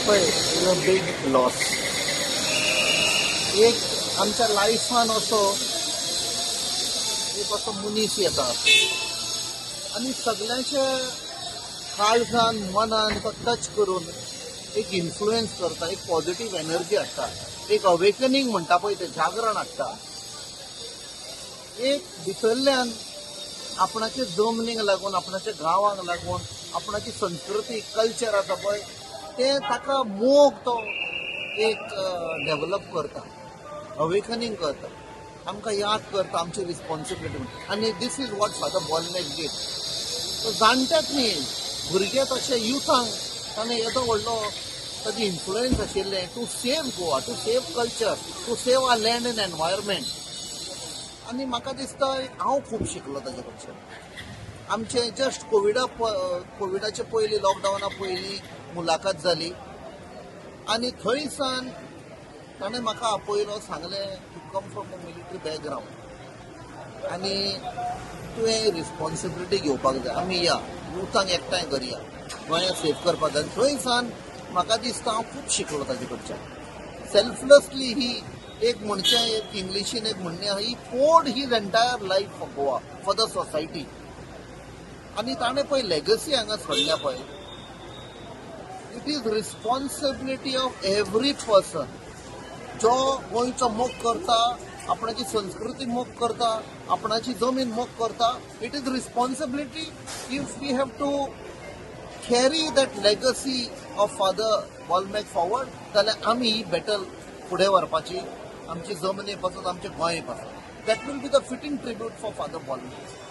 पळय, is a big loss. एक आमच्या लायफान असो एक असो मनीस येता आनी सगल्यांच्या काळजान, मनान तो टच करून एक इन्फ्लुएन्स करता, एक पॉझिटिव्ह एनर्जी हाडटा, एक अवेकनिंग म्हणटा पळय, तें जागरण हाडटा. एक भितरल्यान आपणाचे जमनीक लागून, आपणाच्या गांवाक लागून, आपणाची संस्कृती, कल्चर आसा पळय, तें ताका मोग तो एक डेवलप करता, अवेकनिंग करता, आमकां याद करता आमची रिस्पॉन्सिबिलिटी. आनी this is what Father Bolmax did. तो जाणट्याक न्ही, भुरगे तशे युथांक ताणें येदो व्हडलो ताजी इन्फ्लुएन्स आशिल्लें to save Goa, to save culture, to save our land and environment. आनी म्हाका दिसता, हांव खूब शिकलो ताजे कडच्यान. आमचें जस्ट कोविडाचे पयलीं, लॉकडावना पयलीं मुलाखत जाली आनी थंय सावन ताणें म्हाका आपयलो, सांगलें, "You come from a military background आनी तुवें रिस्पॉन्सिबिलिटी घेवपाक जाय. आमी या, युथांक एकठांय करया, गोंया सेव करपाक जाय." थंय सावन म्हाका दिसता, हांव खूब शिकलो ताजे कडच्यान. सेल्फलेसली ही एक म्हणचें, एक इंग्लिशीन एक म्हणणें आहा, he poured his entire life for Goa, for the society. आनी ताणें पळय लेगसी हांगा सोडल्या पळय. It is responsibility of every person जो गोंयचो मोग करता, आपणाची संस्कृती मोग करता, आपणाची जमीन मोग करता. It is responsibility if we have to carry that legacy of Father Bolmax forward जाल्यार आमी ही बॅटल फुडें व्हरपाची, आमची जमनी पासून, आमच्या गोंय पासून. That will be the fitting tribute for Father Bolmax.